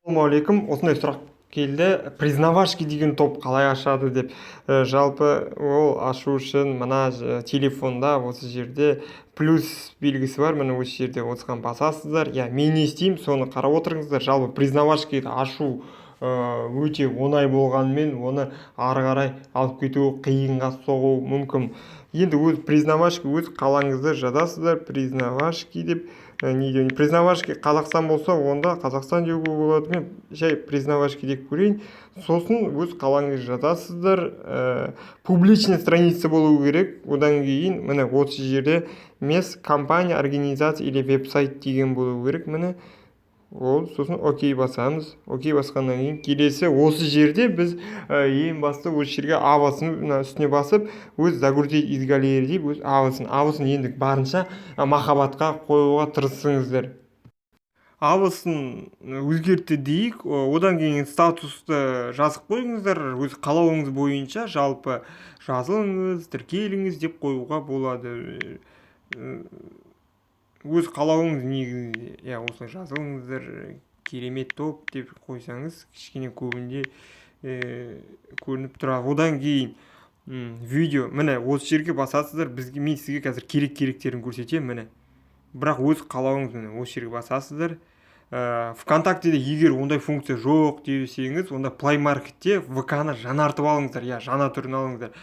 Ассалаумағалейкум! Осындай сұрақ келді: «Признавашки деген топ қалай ашады?» – деп. Жалпы ол ашу үшін мына телефонда осы жерде плюс белгісі бар, міне, осы жерде, осыған басасыздар. Иә, мен не істеймін, соны қарап отырыңыздар. Жалпы признавашкиді ашу өте оңай болғанымен, оны ары қарай алып кету қиынға соғуы мүмкін. Енді өз признавашки, өз қалаңызды жазасыздар, признавашки деп. Неде признавашки? Қазақстан болса, онда Қазақстан деуге болады. Мен жай признавашки деп көрейін. Сосын өз қалаңызды жазасыздар. Публичный страница болу керек. Одан кейін, міне, осы жерде «мест, компания, организация или веб-сайт» деген болу керек, міне, ол. Сосын окей басамыз. Окей басқаннан кейін келесі осы жерде біз ең басты осы жерге авасын, мына үстіне басып, өз «загрузить из галереи» деп, өз авасын енді барынша махаббатқа қоюға тырысыңыздар. Авасын өзгертті дейік. Одан кейін статусты жазып қойыңыздар өз қалауыңыз бойынша. Жалпы «жазылыңыз», «тіркеліңіз» деп қоюға болады, өз қалауыңыз негізінде. Иә, осылай «жазылыңыздар, керемет топ» деп қойсаңыз, кішкене көбінде көрініп тұрады. Одан кейін видео, міне, осы жерге басасыздар. Бізге, мен сізге қазір керек керектерін көрсетемін, міне. Бірақ өз қалауыңыз, міне, осы жерге басасыздар. ВКонтактеде егер ондай функция жоқ десеңіз, онда Play Marketте ВК ны жаңартып алыңыздар, иә, жаңа түрін алыңыздар.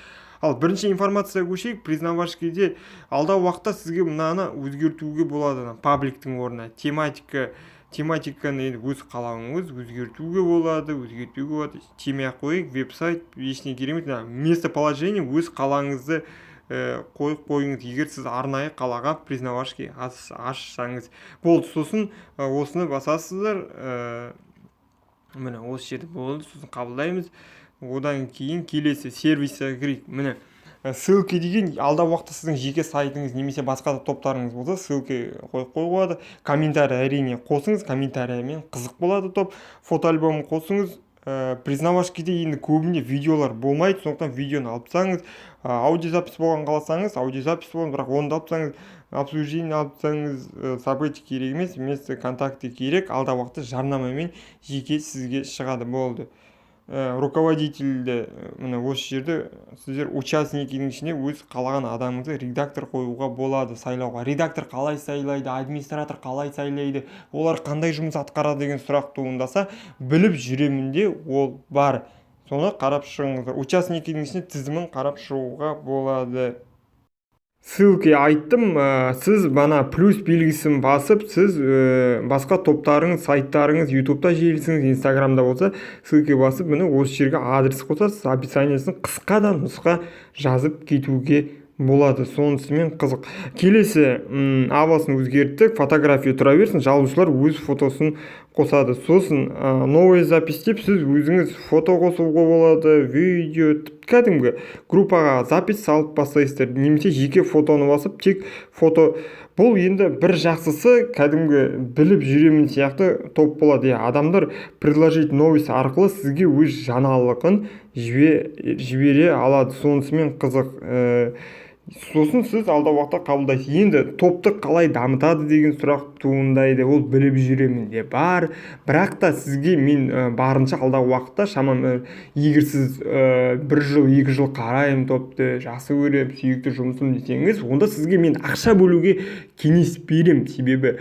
Ал бірінші информацияға көшейік. Признавашкиде алдағы уақытта сізге мынаны өзгертуге болады, пабликтің орнына тематика. Тематиканы енді өз қалауыңыз, өзгертуге болады, өзгертпеуге болады. Тимей ақ қояйық. Веб-сайт ештеңе керек емес. Местоположение өз қалаңызды қойып қойыңыз, егер сіз арнайы қалаға признавашки ашсаңыз болды. Сосын осыны басасыздар, міне, осы жерде болды. Сосын қабылдаймыз. Одан кейін келесі сервиске кірейік. Міне, ссылки деген. Алдағы уақытта сіздің жеке сайтыңыз немесе басқа да топтарыңыз болса, ссылки қойып қоюға болады. Комментарий, әрине, қосыңыз, комментариймен қызық болады топ. Фотоальбом қосыңыз. Признавашкиде енді көбінде видеолар болмайды, сондықтан видеоны алып тастаңыз. Аудиозапись болған қаласаңыз, аудиозапись болған, бірақ оны да алып тастаңыз. Обсуждение алып тастаңыз. Событие керек емес, место, контакты керек. Алдағы уақытта жарнамамен жеке сізге шығады, болды. Руководительді, міне, осы жерде сіздер участникінің ішіне өз қалаған адамыңызды редактор қоюға болады, сайлауға. Редактор қалай сайлайды, администратор қалай сайлайды, олар қандай жұмыс атқарады деген сұрақ туындаса, біліп жүремін де, ол бар, соны қарап шығыңыздар. Участникінің ішіне тізімін қарап шығуға болады. Ссылки айттым. Сіз бана плюс белгісін басып, сіз басқа топтарыңыз, сайттарыңыз, Ютубта желісіңіз, Инстаграмда болса, ссылка басып, міне, осы жерге адрес қосасыз. Описаниесін қысқа да нұсқа жазып кетуге болады, сонысымен қызық. Келесі авасын өзгерттік. Фотография тұра берсін, жазушылар өз фотосын қосады. Сосын новая запись деп, сіз өзіңіз фото қосуға болады, видео, кәдімгі группаға запись салып бастайсыздар немесе жеке фотоны басып, тек фото. Бұл енді бір жақсысы, кәдімгі біліп жүремін сияқты топ болады. Иә, адамдар «предложить новость» арқылы сізге өз жаңалығын жібере алады, сонысымен қызық. Сосын сіз алдағы уақытта қабылдайсыз. Енді топты қалай дамытады деген сұрақ туындайды. Ол біліп жүремін де бар, бірақ та сізге мен барынша алдағы уақытта шамамен, егер сіз бір жыл, 2 жыл қараймын топты, жақсы көремін, сүйікті жұмысым десеңіз, онда сізге мен ақша бөлуге кеңес беремін. Себебі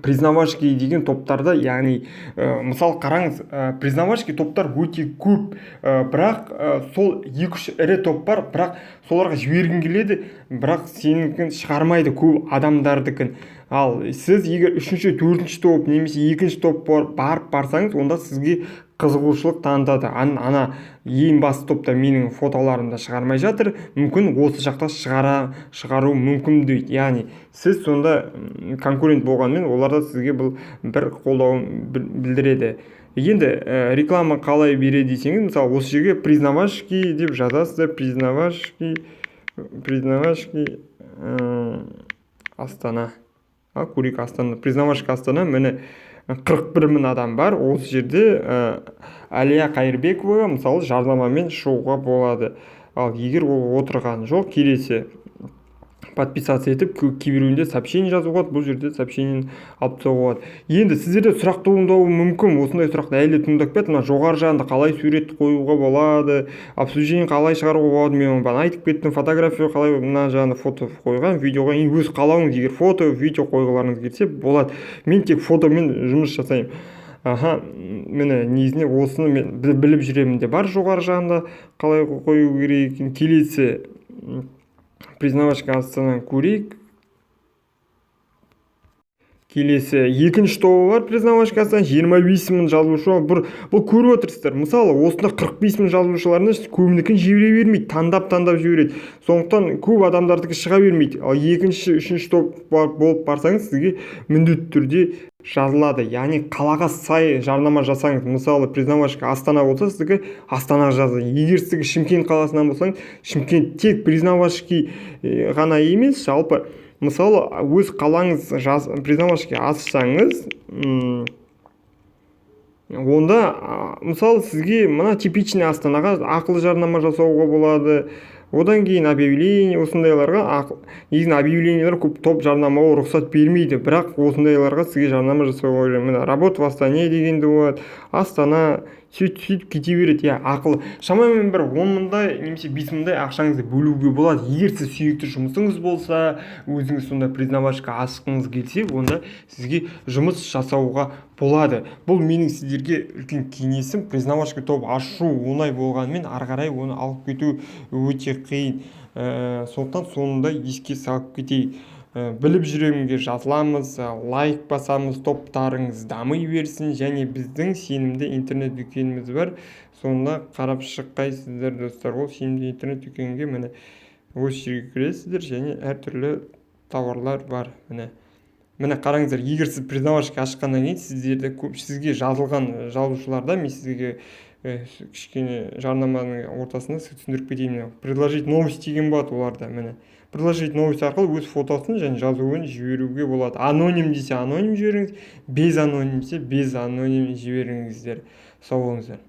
признавашки деген топтарда, яғни мысалы, қараңыз, признавашки топтар өте көп, бірақ сол екі үш ірі топ бар. Бірақ соларға жібергің келеді, бірақ сенікін шығармайды, көп адамдардікін. Ал сіз егер үшінші, төртінші топ немесе екінші топ барып барсаңыз, онда сізге қызығушылық танытады. Ана ең басты топта менің фотоларымды шығармай жатыр, мүмкін, осы жақта шығару мүмкін дейді. Яғни сіз сонда конкурент болғанымен, олар да сізге бұл бір қолдауын білдіреді. Енді реклама қалай береді десеңіз, мысалы, осы жерге признавашки деп жазасыздар. Признавашки, признавашки Астана. Ал көрейік, Астана, признавашка Астана, міне, 41 мың адам бар. Осы жерде Әлия Қайырбековаға, мысалы, жарнамамен шығуға болады. Ал егер ол отырған жоқ, келесі Подписаться етіп, кейбіреуінде сообщение жазуға болады, бұл жерде сообщениені алып тастауға болады. Енді сіздерде сұрақ туындауы мүмкін, осындай сұрақ әлі де туындап кетті: мына жоғары жағында қалай сурет қоюға болады, обсуждение қалай шығаруға болады? Мен бағана айтып кеттім. Фотография қалай? Мына жағында фото қойған, видеоға енді өз қалауыңыз, егер фото, видео қойғыларыңыз келсе, болады. Мен тек фотомен жұмыс жасаймын. Аха, міне, негізінде осыны мен біліп жүремін де бар, жоғары жағында қалай қою керек екенін. Келесі признавашка Астананы көрейік. Келесі екінші тобы бар, признавашка Астана, 25 000 жазылушы бір. Бұл көріп отырсыздар, мысалы, осында 45 000 жазылушыларына көбінікін жібере бермейді, таңдап таңдап жібереді, сондықтан көп адамдардікі шыға бермейді. Ал екінші, үшінші топ болып барсаңыз, сізге міндетті түрде жазылады. Яғни қалаға сай жарнама жасаңыз. Мысалы, признавашка Астана болса, сіздікі Астанаға жазады. Егер сіздікі Шымкент қаласынан болсаңыз, Шымкент. Тек признавашки ғана емес, жалпы, мысалы, өз қалаңыз жаз, признавашки ашсаңыз, онда, мысалы, сізге мына типичный Астанаға ақылы жарнама жасауға болады. Одан кейін объявление, осындайларға негізінде объявлениелер көп топ жарнамаға рұқсат бермейді, бірақ осындайларға сізге жарнама жасауға, міне, «Работа в Астане» дегенде болады, Астана, сөйтіп сөйтіп кете береді, иә. Ақылы шамамен бір 10 мыңдай немесе 5 мыңдай ақшаңызды бөлуге болады. Егер сіз сүйікті жұмысыңыз болса, өзіңіз сондай признавашка ашқыңыз келсе, онда сізге жұмыс жасауға болады. Бұл менің сіздерге үлкен кеңесім. Признавашка топ ашу оңай болғанымен, ары қарай оны алып кету өте қиын, сондықтан соны да еске салып кетейік. Біліп жүремінге жазыламыз, лайк басамыз, топтарыңыз дами берсін. Және біздің сенімді интернет дүкеніміз бар, сонда қарап шыққайсыздар, достар. Ол сенімді интернет дүкенге, міне, осы жерге кіресіздер және әртүрлі тауарлар бар. Міне, міне, қараңыздар, егер сіз признавашка ашқаннан кейін сіздерді көп, сізге жазылған жазушыларда, мен сізге кішкене жарнаманың ортасында сізге түсіндіріп кетейін. «Предложить новость» деген болады оларда. Міне, «Предложить новость» арқылы өз фотосын және жазуын жіберуге болады. Аноним десе, аноним жіберіңіз, без аноним десе, без аноним жіберіңіздер. Сау болыңыздар.